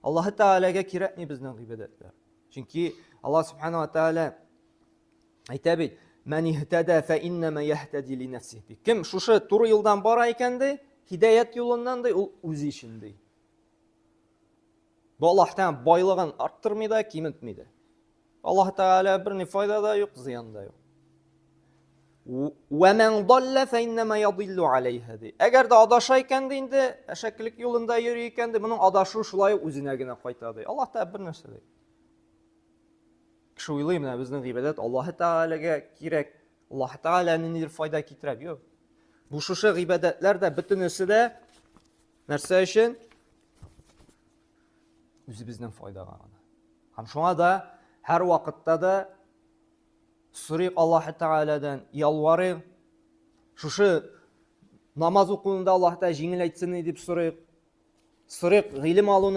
Аллаһы Тәгаләгә кирәкми безнең гыйбадәтләр. Чөнки Аллаһ Субхану ва Тәгалә әйтә бит, Мән иһтәдә фә иннәмә яһтәди ли нәфсиһ ди. Кем шушы туры юлдан бара икән ди, һидәят юлыннан ди, ул үзе өчен ди. Бу Аллаһ Тәгалә байлыгын арттырмый да, киметми дә. Аллаһ Тәгалә бер ни файда да юк, зыян да юк. Вә мән даллә фә иннәмә ядиллу алейһа ди. Әгәр дә адаша икән ди инде, әшәкелек юлында йөри икән ди, моның адашу шулай үзенә генә кайта ди. Аллаһ Тәгалә бер нәрсә ди. Кеше уйлый, менә безнең гыйбадәт Аллаһ Тәгаләгә кирәк, Аллаһ Тәгалә ниндидер файда китерә. Юк. Бу шушы гыйбадәтләр дә бөтенесе дә нәрсә өчен? Үзебезнең файдага гына. Һәм шуңа да һәр вакытта да сорыйк Аллаһ Тәгаләдән, ялварыйк. Шушы намаз укуында Аллаһ Тәгалә җиңел әйтсен дип сорыйк. Сорыйк гыйлем алуны.